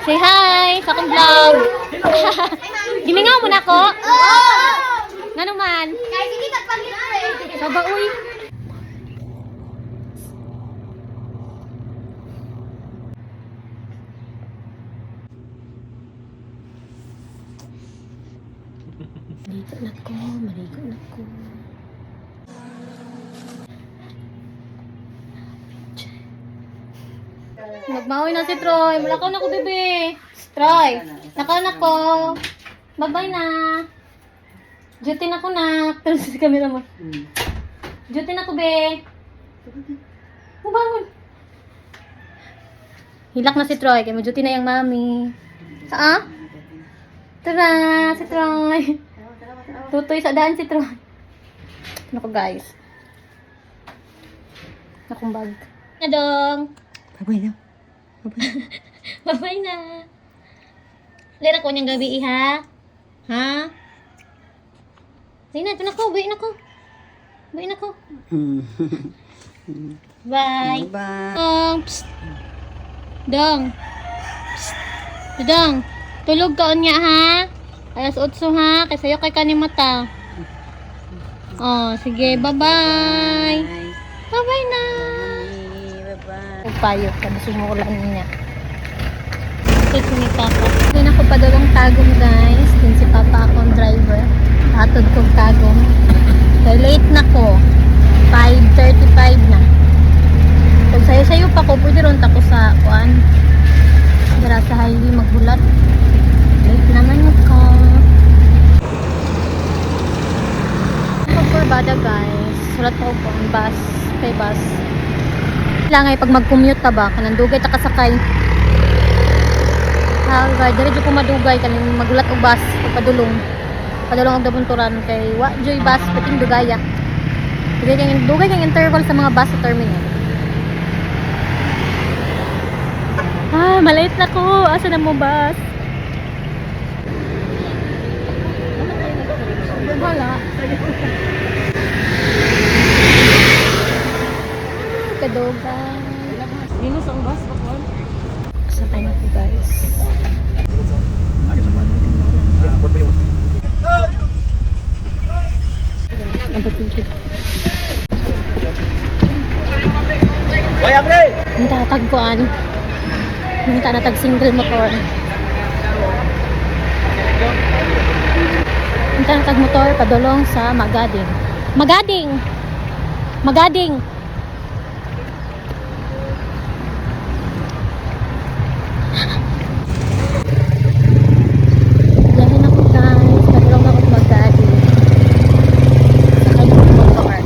Say hi sa akong vlog. Gimingaw mo na ako? Nga naman. Kahit hindi tagpaglibre. Saba, uy. Maligo na ko, maligo na ko. Nagmaoy na si Troy. Mulakaw na ko, bebe. Troy, nakaw na ko. Bye-bye na. Duty na ko na. Pero sa camera mo. Duty na ko, be. Mubangon. Hilak na si Troy. Kaya mo-duty na yung mami. Saa? Tara, si Troy. Tutoy sa daan si Troy. Ano ko, guys? Nakong bag. Na dong. Bye-bye na. Bye-bye na. Lera ko niyang gabi, ha? Ha? Sige na, ito na ko. Buwi na ko. Buwi na ko. Bye. Bye. Dong. Psst. Dong. Psst. Dong. Tulog ka niya ha. Alas 8 ha. Kay sayo kay kani mata. Oh, sige. Bye-bye. Bye-bye na. Bye-bye. Payo, sabi sumuulan niya. Ito ni Papa. Doon ako padulong Tagum, guys. Din si Papa akong driver. Atod kong Tagum. Kaya late na ko. 5:35 na. Kung sayo-sayo pa ko, pwede ron tako sa kuan. Dara sa highway maghulat. Late naman ko. Pagkurbada, guys. Sulat ko po ang bus. Kay bus. Langay pag mag-commute ta ba kanang dugay ta kasakay. Ha, guys, diri jud ko madugay kaning magulat og bus pagpadulong. Padulong og Dabunturan kay wa joy bus pating dugaya. Dugay kay interval sa mga bus sa terminal. Ah, malate na ko. Asa na mo bus? Wala. Kadugay. Minus ang bus, bakon. Sakay na ko, guys. Ang tatagpuan. Nung tatag single motor. Ang tatag motor padulong sa Magading. Magading! Magading! Biyahe na ko, guys. Padulong ako sa Magading. Sakay na ko motor.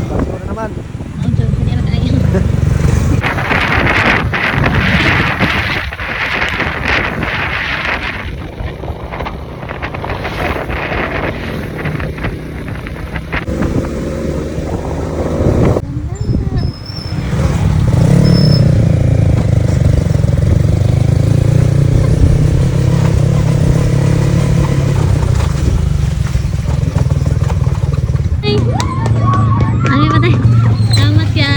Basura naman. Ang joke, hindi na tayo. Ay! Ano ba tayo? Salamat ya.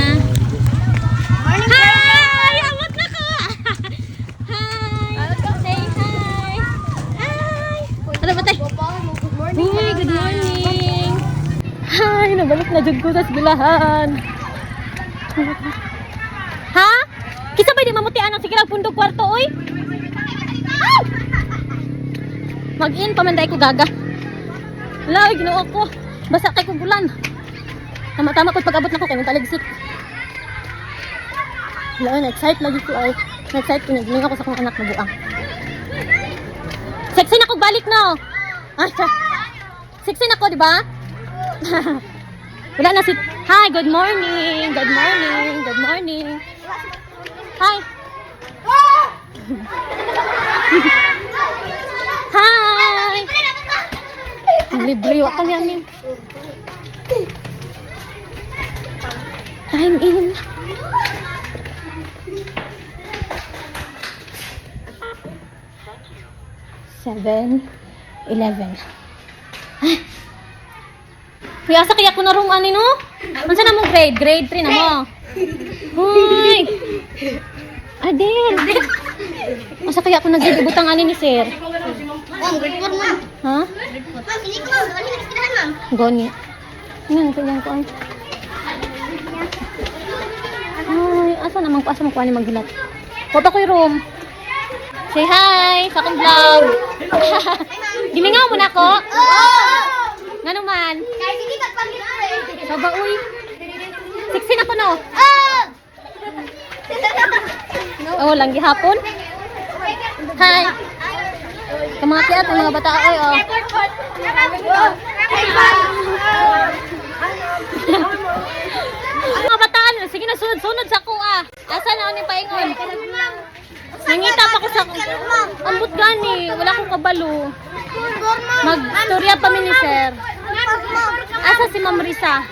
Hi! Amot na ko! Hi! Say hi! Hi! Ano ba tayo? Good morning. Uy, good morning! Hi! Nabalik na jud ko sa eskwelahan. Ha? Kisa ba di mamutian ang sige lang pundog kwarto, oy? Ay! Mag-in pa man dai ko gaga. Wala, oy, Ginoo ko. Basa kay kong bulan. Tama-tama ko pag-abot nako kay taligsik. Wala, oy, na-excite lagi ko ay. Na-excite ko, nagling ako sa akong anak na buang. Sexy na ko balik no. Ay, siya. Sexy na ko, di ba? Wala na si. Hi, good morning. Good morning. Good morning. Hi. Hi. Ang libre wa kami amin. Time in. 7, 11. Ay! Uy, asa kaya ko na room ani no? Unsa na mo grade? Grade 3 na mo. Hoy! Adel! Asa kaya ako nag-grade butang ani ni sir? Ma'am, grade 4, ma'am. Ha? Ma'am, sini ko, ma'am. Ano yung eskwelahan, ma'am? Goni. Ano ko yan ko ay. Ay, asa naman ko asa man ko ani maghilat. Wa pa ko'y room. Say hi sa akong vlog. Gimingaw mo na ako. Oo! Ngano man? Kahit hindi ka pag-libre. Saba uy. 16 ako no. Oh! Oh, lang gihapon. Hi. Kamati at ang mga bata ay oh. Ang mga bataan, sige na sunod-sunod sa ko ah. Asa na ni paingon? Nangita pa ko sa Ambot gani, wala akong kabalo. Magstorya pa mi ni sir. Asa si Ma'am Risa?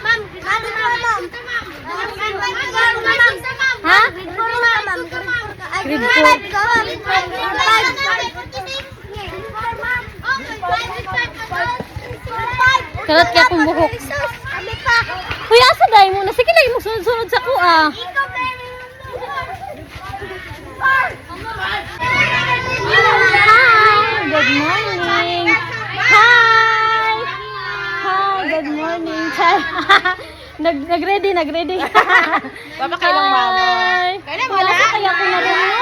Ha? Grade 4. Kalat kaya akong buhok. Kami pa. Uy, asa dai mo na? Sige lang, sunod-sunod sa ko ah. Hi! Good morning! Hi! Hi! Good morning! Char. Nag-ready, nag-ready. Papa, kailang mama. Hi! Kailan Wala wala? sa kaya ko na rin, no?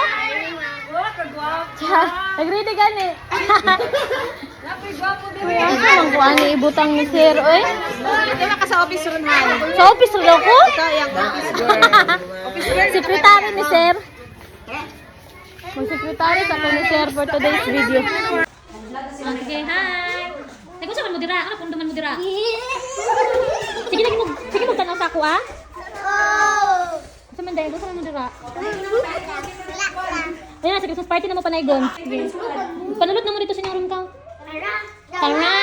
Char. Nag-ready gani. Uy, asa man ko ani ibutang ni sir, oy? Ito na ka sa office ron, han. Sa office raw ko? Ito yung office girl. Office girl. Secretary ni sir. Mag-secretary sa ako ni sir for today's video. Okay, hi! Nag-usa man mo dira? Ano kung duman mo dira? Sige lagi mo, sige mo tanaw sa ako ah. Oh! Sa man dahil, usa man mo dira? Ayun na, sa Christmas party na mo panaygon. Sige. Panulot na mo dito sa inyong room ka. Tara!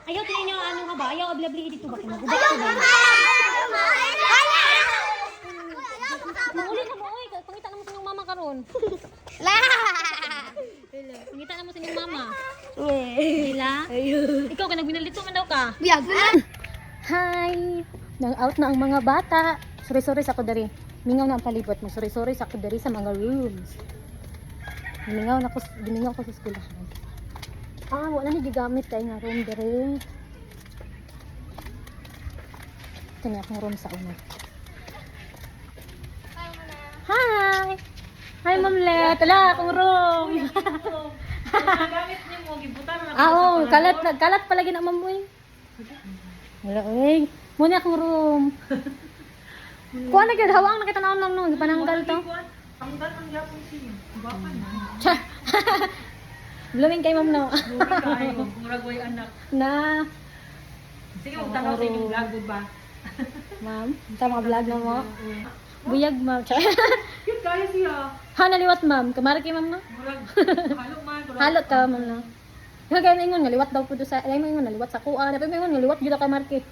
Ayaw tingin niyo ano ka ba? Ayaw abli-abli dito ba? Kaya magubat ko ba? Manguli na mo, oy. Pangita na mo sa inyong mama karon. Pangita na mo sa inyong mama. Dila? Ikaw ka nagbinalito man daw ka. Hi! Nang out na ang mga bata. Sorry-sorry sa ko diri. Mingaw na ang palibot mo. Sorry-sorry sa ko diri sa mga rooms. Mingaw na ko, gimingaw ko sa eskwelahan. Ah, wala ni gigamit kay nga room diri. Ito na akong room sa una. Hi! Hi, Ma'am Let. Ala, akong room. Ah, oo. Kalat, kalat palagi na, Ma'am. Uy. Wala, uy. Muna akong room. Kuha na gyud hawang nakita na lang noon, pananggal to. Tanggal ang yapon siya. Gwapa na. Char. Blooming kay ma'am no. Kayo, murag way anak. Na, Sige, magtanaw sa inyong vlog ba? ma'am, sa mga vlog na mo. Buyag ma'am. Char. Cute kayo siya. Ha naliwat ma'am, kamara kay ma'am no. Murag halo man. Halo ka ma'am no. Yung kay ingon nga liwat daw pud sa ay mo ingon nga liwat sa kuha, dapat mo ingon nga liwat gyud ka marke.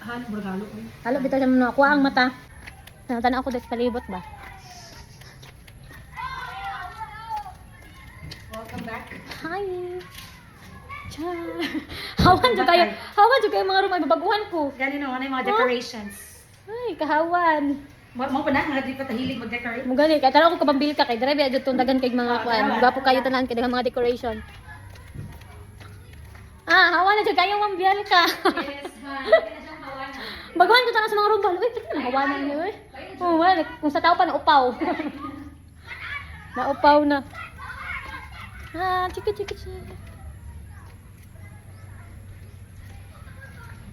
Halo, murag halo. Oy. Halo bitaw siya ma'am no, kuha ang mata. Tanaw ko dito sa palibot ba. Welcome back. Hi. Char. Hawan jud kayo. Hawan jud kayo mga room ay babaguhan ko. Gani na, ano yung mga decorations. Ay, kahawan. Mo pa na, nga di pa tahilig mag-decorate. Mo gani kay tanaw ko kabambil ka kay dire jud tong dagan kay mga kuan. Gwapo kayo tanan kay daghang mga decoration. Ah, hawa na jud kayo ma'am Bianca. Yes, ha. Baguhan ko tanan sa mga room ba. Uy, pati na hawa na niyo eh. Oh, wala kung sa tao pa naupaw. Naupaw na. Ah, chika chika chika.